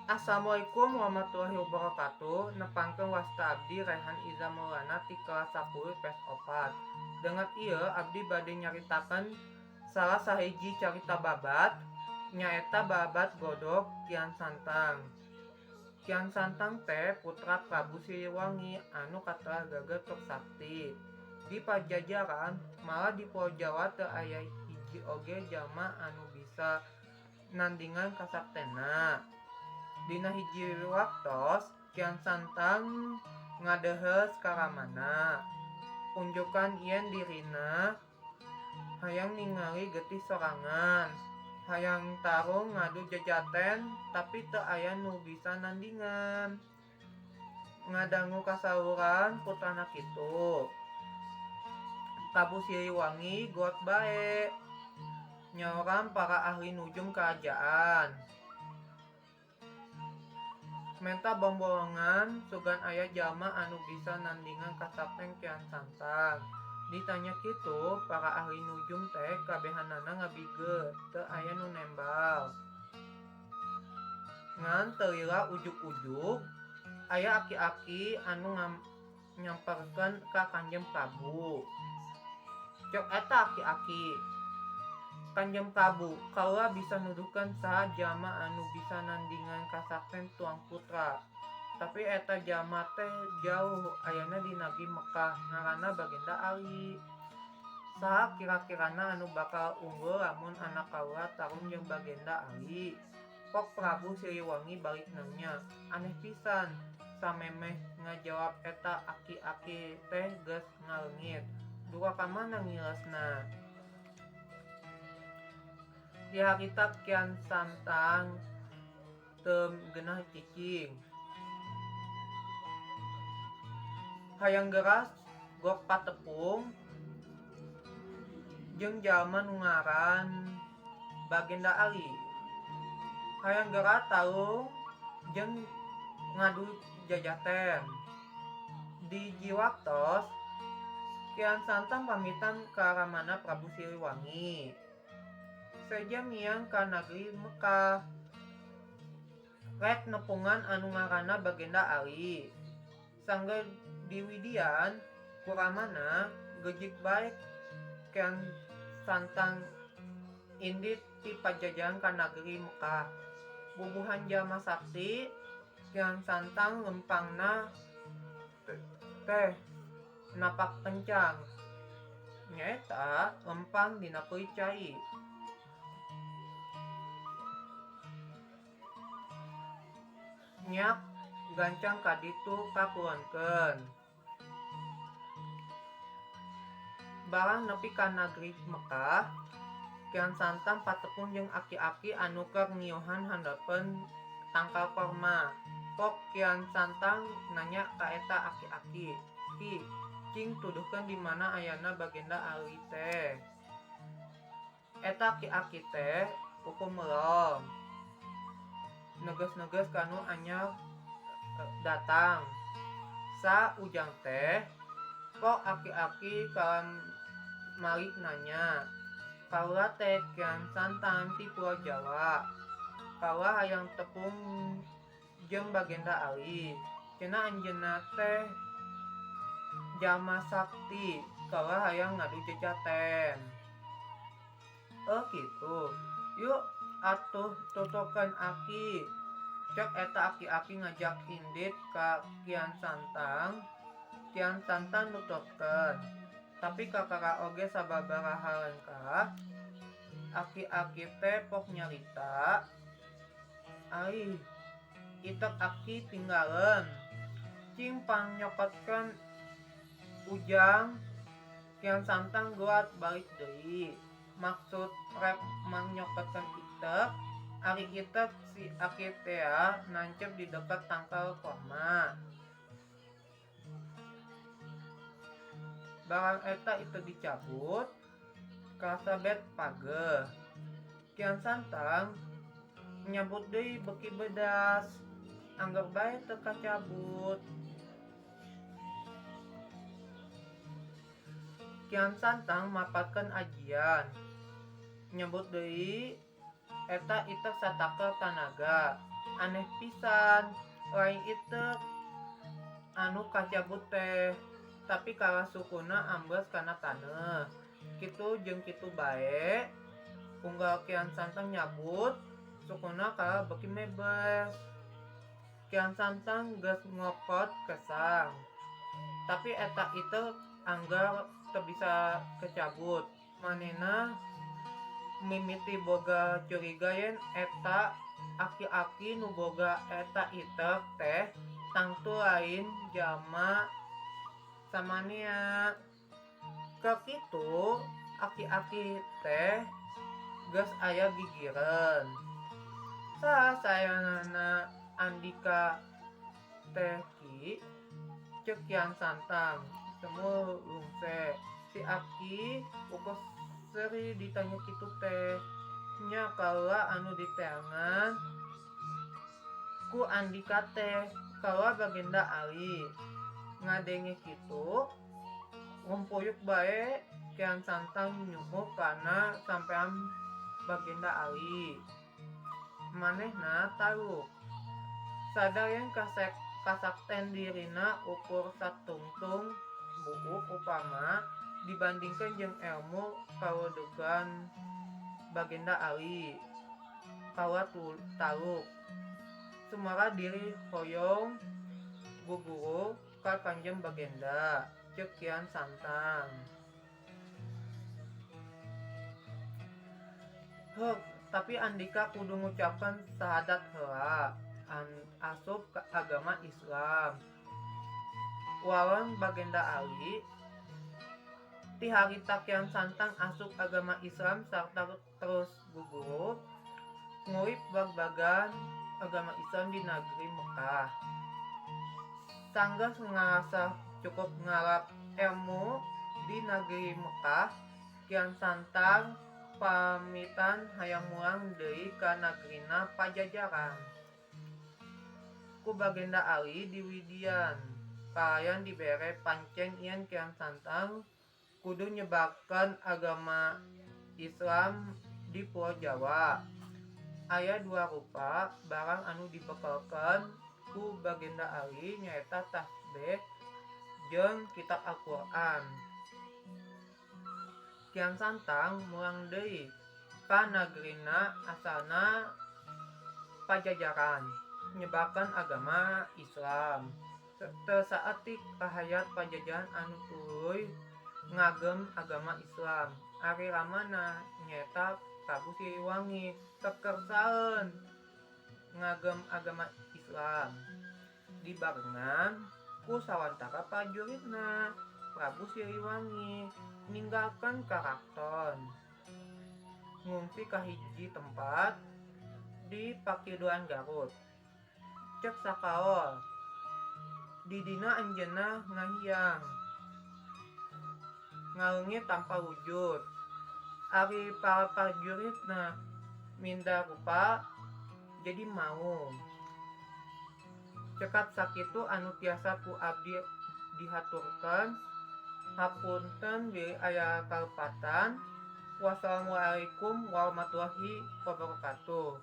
Assalamualaikum warahmatullahi wabarakatuh. Nepangkeun wasta abdi Rehan Iza Maulana ti kelas 10 IPS 4. Dengan ieu abdi bade nyaritakeun salah sahiji carita babad nyaeta babad Godog Kian Santang. Kian Santang teh putra Prabu Siliwangi anu katelah gagah tur sakti. Di Pajajaran malah di Pulo Jawa teu aya hiji oge jalma anu bisa nandingan kasaktenna. Dina hiji waktos Kian Santang ngadeuheus ka ramana. Unjukan yen dirina hayang ningali getih sorangan, hayang tarung ngadu jajaten tapi teu aya nu bisa nandingan. Ngadangu kasauran putrana kitu, Prabu Siliwangi goot bae nyaoran para ahli nujum karajaan. Menta bombolongan sugan aya jalma anu bisa nandingan kasakten Kian Santang. Ditanya kitu, para ahli nujum teh kabehanana ngabigeu, teu aya nu nembal. Ngan teu lila ujug-ujug aya aki-aki anu nyamperkeun ka Kanjeng Prabu. Cek eta aki-aki, Kanjeng Prabu, kaula bisa nuduhkeun saha jalma anu bisa nandingan kasakten tuang putra. Tapi eta jalma teh jauh ayana di nagri Mekkah, ngaranna Baginda Ali. Saha kira-kirana anu bakal unggul lamun anak kaula tarung jeung Baginda Ali? Pok Prabu Siliwangi balik nanya, aneh pisan samemeh ngajawab eta aki-aki teh geus ngaleungit. Duka ka mana ngilesna? Di harita Kian Santang teu genah cicing. Hayang geura gok patepung jeung jalma nu ngaran Baginda Ali. Hayang geura tarung jeung ngadu jajaten. Di hiji waktos Kian Santang pamitan ka ramana Prabu Siliwangi. Seja miang ka nagri Mekkah. Rek nepungan anu ngaranna Baginda Ali. Sanggeus diwidian ku ramana gejig bae Kian Santang indit ti Pajajaran ka nagri Mekkah. Bubuhan jalma sakti Kian Santang lempangna teh napak kencang. Nyaeta lempang dina kulit cai. Nyak gancang ka ditu kakulonkeun. Barang nepi ka nagri Mekkah, Kian Santang patepung jeung aki-aki anu keur ngiuhan handapeun tangkal korma. Pok Kian Santang nanya ka eta aki-aki, Ki, cing tuduhkeun di mana ayana Baginda Ali teh. Eta aki-aki teh ukur melong. Neges-neges ka nu anyar datang. Sa ujang teh? Pok aki-aki kalam malik nanya. Kaula teh Kian Santang ti Pulau Jawa. Kaula hayang tepung jeung Baginda Ali. Cenah anjeunna teh jalma sakti, kaula hayang ngadu jejaten. Oh kitu. Yuk atuh tuturkeun aki. Cek eta aki-aki ngajak indit ka Kian Santang. Kian Santang nuturkeun. Tapi kakara oge sababaraha lengkah, aki-aki teh pok nyarita, Aih, itek aki tinggaleun. Cing pangnyokotkeun ujang, Kian Santang goat balik deui. Maksud rek mangnyokotkeun itek, ari itek si aki tea nancep di deket tangkal korma. Barang eta itek dicabut, kasabet pageuh. Kian Santang nyabut deui beuki bedas, angger bae teu kacabut. Kian Santang mapatkeun ajian, nyabut deui Eta itek sataker tanaga. Aneh pisan, lain itek anu kacabut teh, tapi kalah sukuna ambles kana taneuh. Kitu jeung kitu bae, unggal Kian Santang nyabut sukuna kalah beuki mebes. Kian Santang geus ngokot kesang, tapi eta itek angger teu bisa kecabut. Manehna mimiti boga curiga yen eta aki-aki nu boga eta itek teh tangtu lain jalma samanea. Keur kitu aki-aki teh geus aya gigireun. Saha sayanana andika teh Ki? Ceuk Kian Santang semu rungse. Si aki ukur seuri ditanya kitu teh. Nya kaula anu diteangan ku andika teh, kaula Bagenda Ali. Ngadenge kitu rumpuyuk bae Kian Santang nyuhup kana sampean Bagenda Ali. Manehna taluk. Sadar yen kasakten dirina ukur satungtung buuk upama dibandingkeun jeung elmu kawedegan Bagenda Ali. Kaula taluk. Sumara diri hoyong guguru ka Kanjeng Bagenda, ceuk Kian Santang. Heuk, tapi andika kudu ngucapkeun sahadat heula asup ka agama Islam. Walon Bagenda Ali. Ti harita Kian Santang asup agama Islam sarta terus guguru ngurip bagbagan agama Islam di nagri Mekkah. Sanggeus ngarasa cukup ngarap elmu di nagri Mekkah, Kian Santang pamitan hayang mulang deui ka nagrina Pajajaran. Ku Bagenda Ali diwidian kalayan dibere pancen yen Kian Santang kudu nyebarkeun agama Islam di Pulo Jawa. Aya dua rupa barang anu dibekelkeun ku Bagenda Ali nyaeta tasbeh jeung kitab Al-Qur'an. Kian Santang mulang deui ka nagrina asalna Pajajaran nyebarkeun agama Islam. Teu saeutik rahayat Pajajaran anu tuluy ngagem agama Islam. Ari ramana nyaeta Prabu Siliwangi teu kersaeun ngagem agama Islam. Dibarengan ku sawantara prajuritna, Prabu Siliwangi ninggalkeun karaton ngungsi ka hiji tempat di pakidulan Garut. Cek sakaol, di dina anjeunna ngahiang ngaleungit tanpa wujud. Ari para prajuritna minda rupa jadi maung. Cekap sakitu anu tiasa ku abdi dihaturkeun. Hapunten bilih aya kalepatan. Wassalamualaikum warahmatullahi wabarakatuh.